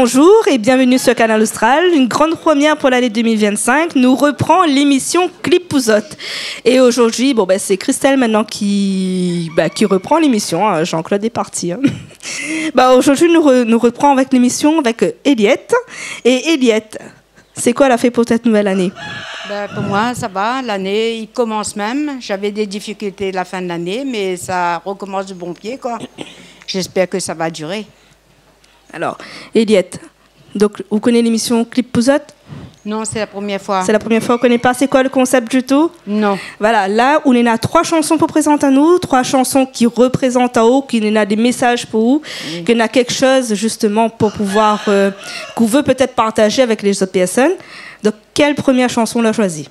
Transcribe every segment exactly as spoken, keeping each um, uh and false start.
Bonjour et bienvenue sur Kanal Austral. Une grande première pour l'année deux mille vingt-cinq. Nou repran l'émission Clip pou zot. É zordi, bon, bin, sé Christelle mintnan ki, bin, ki repran l'émission, in. Jean-Claude est parti, in. Bin, zordi, nou re-, nou repran avèk l'émission avèk, euh, Eliette. É Eliette, sé koi la fé pou sèt nouvèl ané ? Bin, pou moin, sa va. L'ané i komans mèm. J'avais des difficultés la fin de l'année, mais ça recommence de bon pied, quoi. J'espère que ça va durer. Alor, Eliette, donk, ou koné l'émission Clip pou zot ? Non, c'est la première fois. Sé la promièr foi, ou koné pa sé koi le konsèp ditou ? Non. Voilà, la, ou néna troi shanson pou prézant anou, troi shanson ki reprézant aou, ki néna dé mésaz pou ou, ki néna kékshoz, justement, pou pouvoir, euh, k'ou vé pétèt partazé avèk lé zot pèrsone. Donk, kèl promièr shanson ou la shoizi ?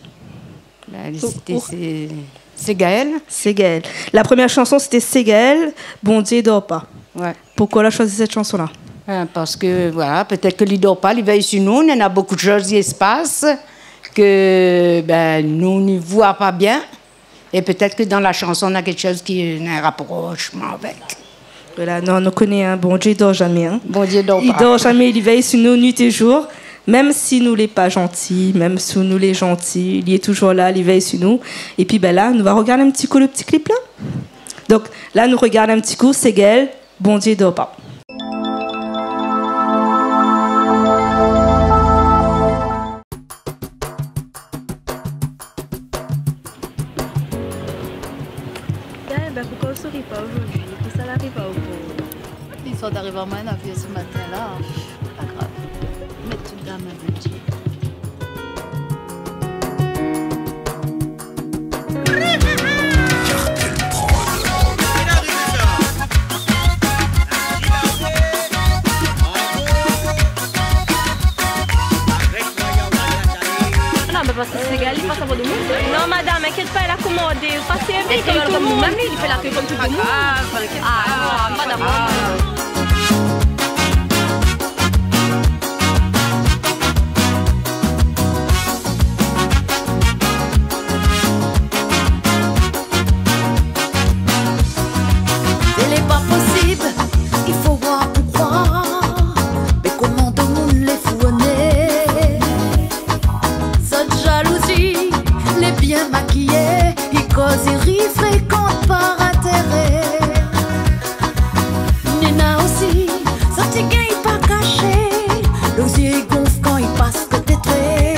Bin, sété, sé, sé Gaël. Sé Gaël. La promièr shanson, sété Sé Gaël, Bondié i dor pa. Ouais. Poukoi ou la shoizi sèt shanson-la ? Bin, parske, voilà, pétèt ke li dor pa, li vèy si nou, néna bonpé de shoz i spas, ke, bin, nou, nou voi pa bien. É pétèt ke dan la shanson, néna kékshoz ki, néna in raproshman avèk. Voilà, non, nou koné, in, Bondié i dor zamé, in. Bondié i dor pa. I dor zamé, li vèy si nou nuit é jour. Mèm si nou lé pa zanti, mèm si nou lé zanti, li lé touzour la, li vèy si nou. Épi, bin la, nou va regard in ti kou le ti clip la. Donk, la, nou regard in ti kou, Sé Gaël, Bondié i dor pa. Gaël, bin, poukoi ou souri pa zordi ? Kosa la ariv aou ? Listwar d'ariv amoin la vi se matin la, pa grav. Mèt tout dan la min de Dié. Non, mé parske Sé Gaël, li pas avan domoun. Non, madam, inkièt pa, èl la komandé. Pasé vit, kom tout domoun. Mèm li, li fé la ké kom tout domoun. Ah, non, madam. Lé pa posib, i fo voir pou kroir. Mé koman domoun lé fou, oné. Zot jalouzi, lé bien makiyé, i koz, i ri, frékant par intéré. Néna osi, zot i gingn pa kashé, lo zié i gonf kan i pas koté twé.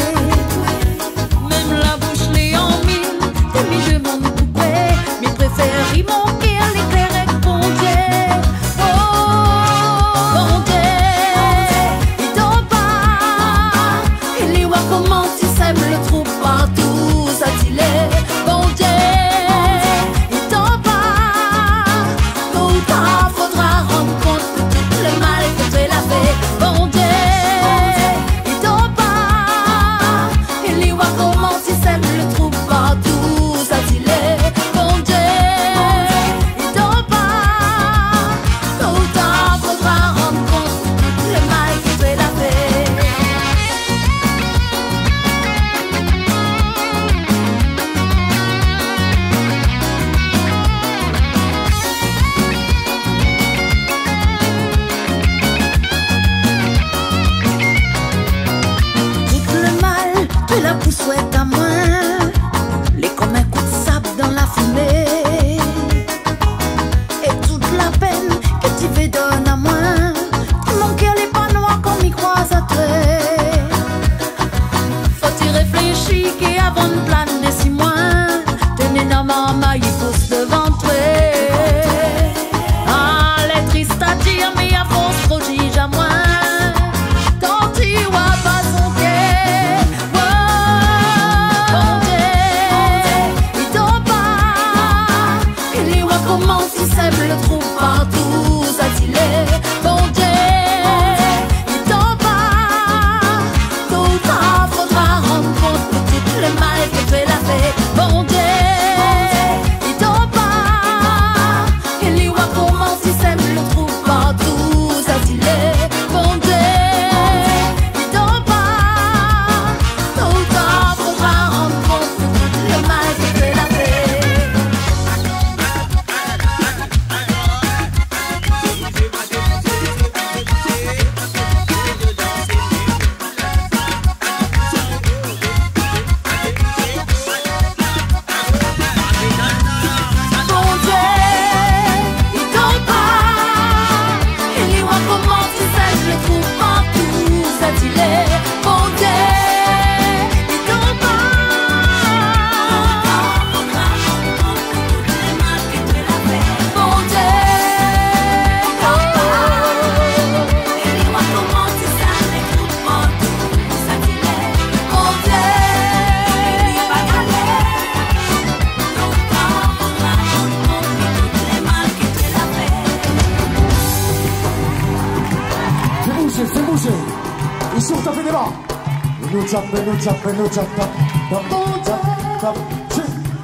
Mèm la boush lé an mil, té mi demann poukoué, mi préfèr ri mon kèr lé klèr èk Bondié. Oh, Bondié, i dor pa, é li oi koman ti sèm le trou partou zot i lé. Bondié, i dor pa, to ou tar fodra rann kont de tout le mal ke twé la fé. Bondié, i dor pa, é li oi koman ti sèm le trou partou zot i lé. Bondié, i dor pa, to ou tar fodra rann kont de tout le mal ke twé la fé. Tout le mal ke la pou swèt amoin, lé kom in kou d'sab dan la fimé. É tout la pèn ke ti vé donn amoin, mon kèr lé pa noir kom mi kroiz atwé. Fo ti réfléshi ké avan de plané si moin, té néna marmay i pous dovan twé. Ah, lé tris a dir, mé afors tro jij amoin, tanti oi pa zonké. Oh, Bondié, i dor pa, é li oi koman ti sèm le trou partou zot i lé. Bondié, i dor pa, to ou tar fodra rann kont de tout le mal ke twé la fé. Bondié, i dor pa, é li oi koman ti sèm le trou partou zot i lé. Bondié, i dor pa, to ou tar fodra rann kont de tout le mal ke twé la fé. Tap, tap, tap, tap, tap, tap, tap, tap, tap, tap,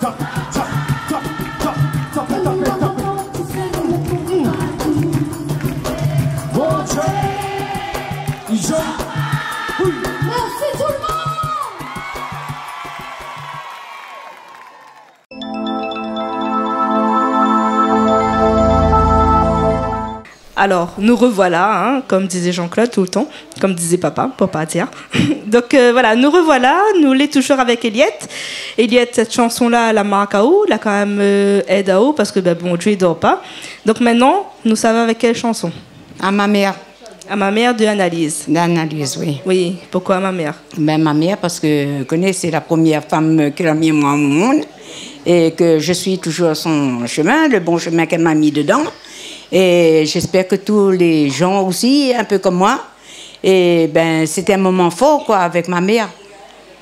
tap, tap, tap, tap, tap, tap, tap, tap. Bon, tchè. Ijèn. Oui. Merci tout le monde. Alors, nous revoilà, hein, comme disait Jean-Claude tout le temps, comme disait papa, pour pas dire. Donc, euh, voilà, nous revoilà, nou lé toujours avec Eliette. Eliette, cette chanson-là, la mark aou, la kan mèm, euh, èd aou, parce que, ben, Bondié i dor pa. Donc maintenant, nou sava avec quelle chanson ? À ma mère. À ma mère de Analyse. D'Analyse, oui. Oui, pourquoi à ma mère ? Ben, ma mère, parce que, vous connaissez, c'est la première femme que la mienne m'a au monde, et que je suis toujours son chemin, le bon chemin qu'elle m'a mis dedans. Et j'espère que tous les gens aussi, un peu comme moi, et ben, c'était un moment fort, quoi, avec ma mère.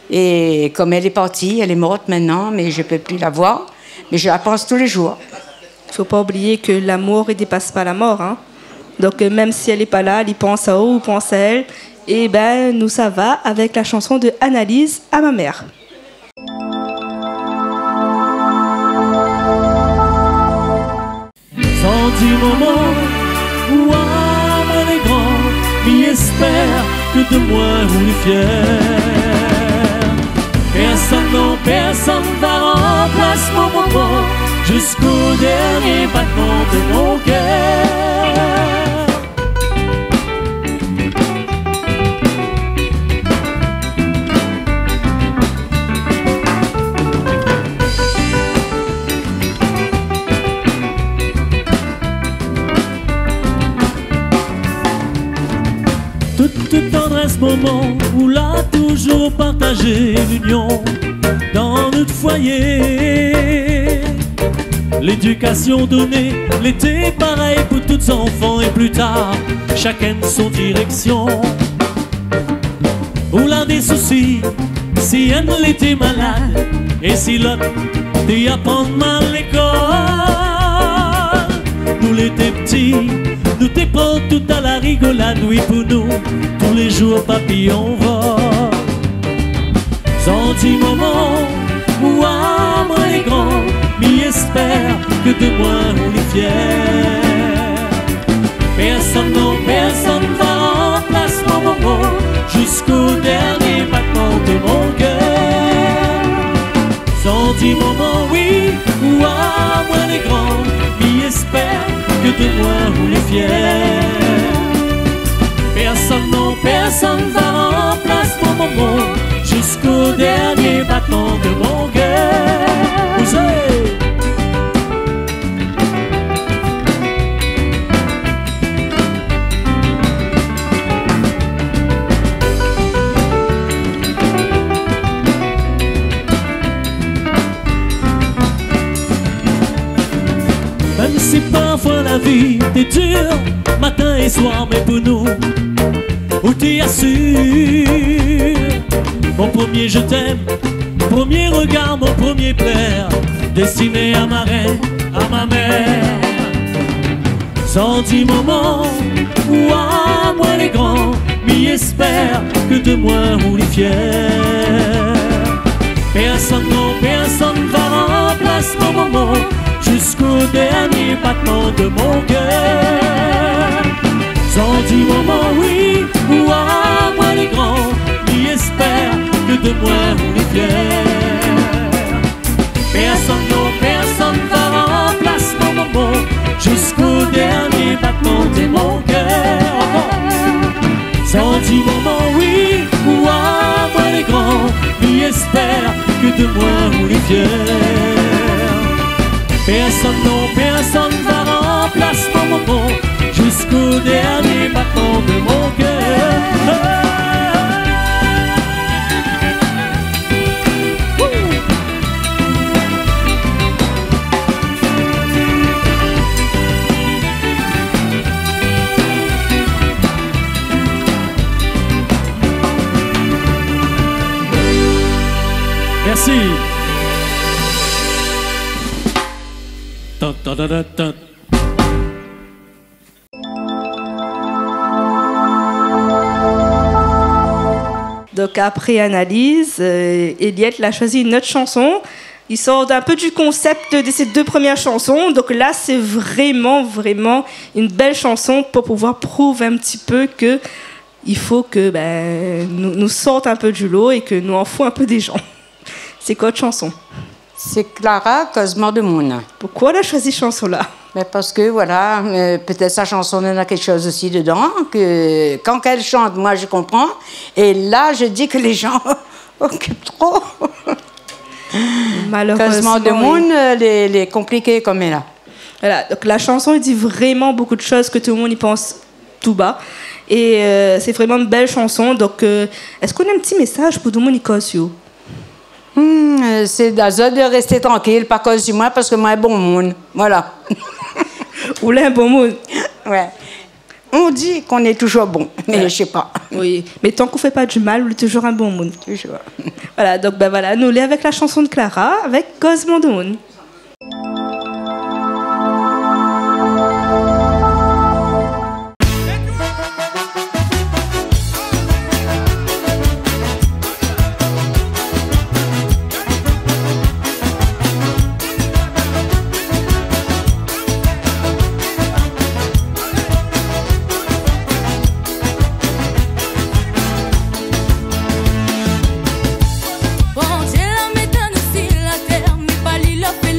Et comme elle est partie, elle est morte maintenant, mais je peux plus la voir, mais je la pense tous les jours. Faut pas oublier que la mort, i dépasse pas la mort, hein. Donc, euh, même si elle est pas là, li pans aou, ou pans à elle, eh ben, nou sava avec la chanson de Analyse, À ma mère. Santi momon, oua, moin lé gran, mi èspèr ke de moin ou lé fièr. Pèrsone, non, pèrsone va ranplas mon momon, jusqu'au dernier battement de mon cœur. Tout, tout tandrès momon, ou la toujour partazé l'union dan nout foiyé. Lédikasion doné lété parèy pou tout zanfan é pli tar, shakinn son direksion. Ou la dé sousi, si inn lété malad é si lot té aprann mal lékol. Nou lété pti, nou té pran tout a la rigolad, oui, pou nou, tou lé jour papiyon vol. Santi momon, oua, moin lé gran, mi èspèr ke de moin ou lé fièr. Pèrsone, non, pèrsone va ranplas mon momon, jusqu'au dernier battement de mon cœur. Santi momon, oui, oua, moin lé gran, mi èspèr ke de moin ou lé fièr. Pèrsone, non, pèrsone va ranplas mon momon, jusqu'au dernier battement de mon cœur. Ou sé ? Mèm si parfoi la vi té dir, matin é soir, mé pou nou, ou té asir. Mon premier je t'aime, premier regard, mon premier plaire, destiné à ma reine, à ma mère. Santi momon, oua, moin lé gran, mi èspèr ke de moin ou lé fièr. Pèrsone, non, pèrsone va ranplas mon momon, jusqu'au dernier battement de mon cœur. Santi momon, oui, oua, moin lé gran, mi èspèr ke de moin ou lé fièr. Pèrsone, non, pèrsone va ranplas mon momon, jusqu'au dernier battement de mon cœur. Ankor. Santi momon, oui, oua, moin lé gran, mi èspèr ke de moin ou lé fièr. Pèrsone, non, pèrsone va ranplas mon momon, jusqu'au dernier battement de mon cœur. Merci. Tan, tan, tan, tan, tan. Donc après analyse, euh, Eliette la choisi une autre chanson. Il sort un peu du concept de ces deux premières chansons. Donc là, c'est vraiment, vraiment une belle chanson pour pouvoir prouver un petit peu que il faut que, ben, nous, nous sorte un peu du lot et que nous en fout un peu des gens. C'est quoi votre chanson ? Sé Clara, Koz mor demoun. Pourquoi la choisi chanson-là ? Mé parske, voilà, euh, pétèt sa shanson néna kékshoz osi dedan, ke kan èl i shant, moin, mi konpran. É la, mi di ke lé jan i okip tro. Malérèzman, Koz mor demoun, euh, lé, lé konpliké konm i lé la. Voilà, donc la chanson, elle dit vraiment beaucoup de choses que tout le monde y pense tout bas. Et, euh, c'est vraiment une belle chanson. Donc, euh, èske ou néna in ti mésaz pou tout demoun i koz si ou ? Hmm, euh, sé d'azot de rès trankil, pa koz si moin, parske moin lé in bon moun. Voilà. Ou lé in bon moun. Ouais. On dit qu'on est toujours bon, mais je sais pas. Oui, mais tant qu'on fait pas du mal, on est toujours un bon moun. Toujours. Voilà, donc, ben voilà, nou lé avèk la chanson de Clara, avèk Koz mor demoun. Bondié la mèt anou si la tèr, mi pa li la fé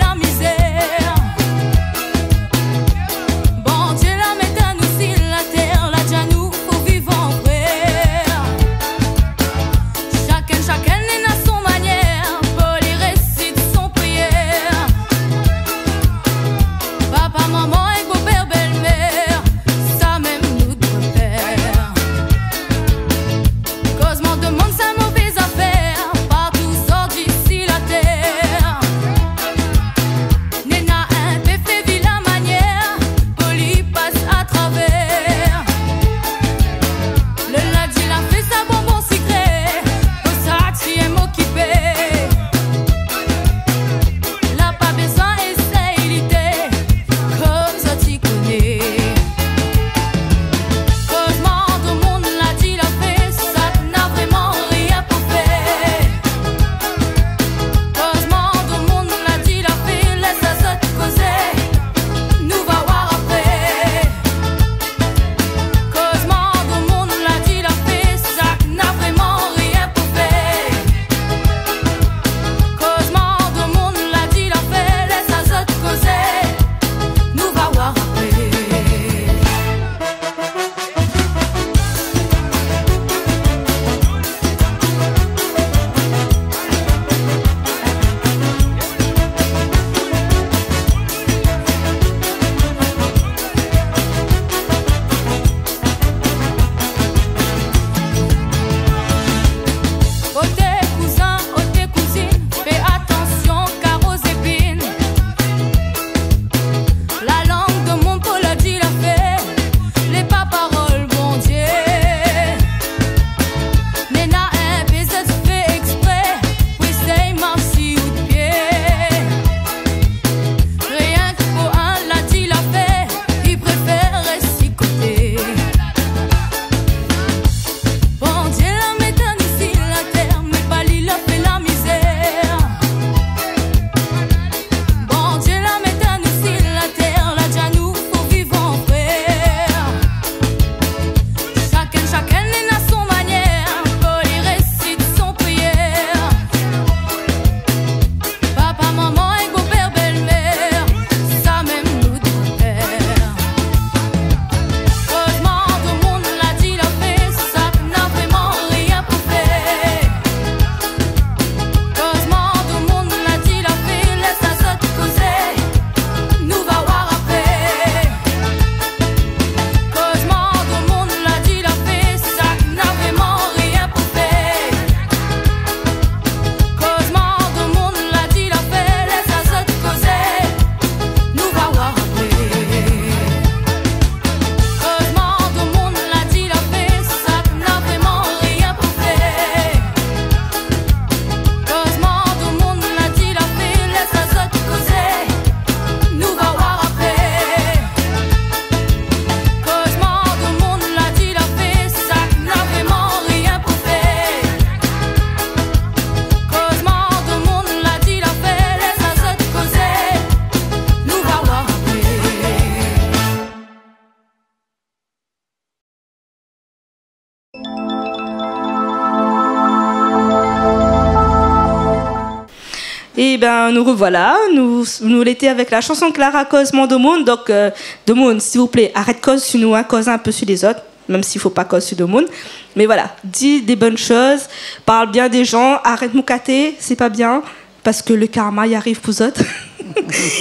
Ében, nou revoila. Nou, nou lété avèk la shanson Clara Koz Mon Domoun. Donk, euh, domoun, silvouplé, arèt koz si nou, in, koz in pé si lézot, mèm si fo pa koz si domoun. Mé voila, di dé bone shoz, parl bien dé jan, arèt moukaté, sé pa bien, parske le karma i ariv pou zot.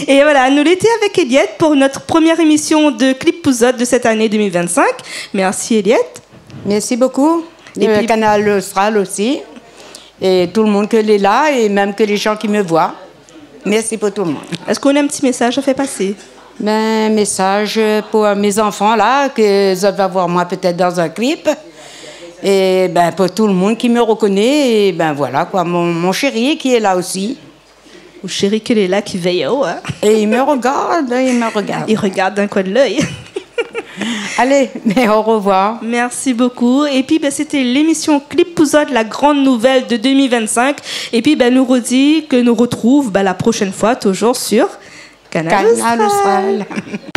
É voila, nou lété avèk Eliette pou nout promié émisyon de Clip pou zot de sèt ané deux mille vingt-cinq. Mèrsi, Eliette. Merci beaucoup. Et euh, puis Kanal Austral aussi. Et tout le monde ke lé la, é mèm ke lé jan ki me voi. Merci pour tout le monde. Èske ou na in ti mésaz a fé pasé ? Ben, mésaz pou mé zanfan la, ke zot va voir moin pétèt dan in clip. É ben, pou tout le monde ki me rekoné, é ben voila koi, mon, mon shéri ki lé la osi. Ou shéri ke lé la ki vèy aou, in ? Et il me regarde, il me regarde. I regard d'in koin de lèy. Allez, mais au revoir. Mèrsi bokou. Épi, ben, sété lémisyon Clip pou zot, la grande nouvelle de deux mille vingt-cinq. Épi, ben, nou redi ke nou retrouv, ben, la proshèn foi, toujour sur Kanal Austral. Kanal Austral.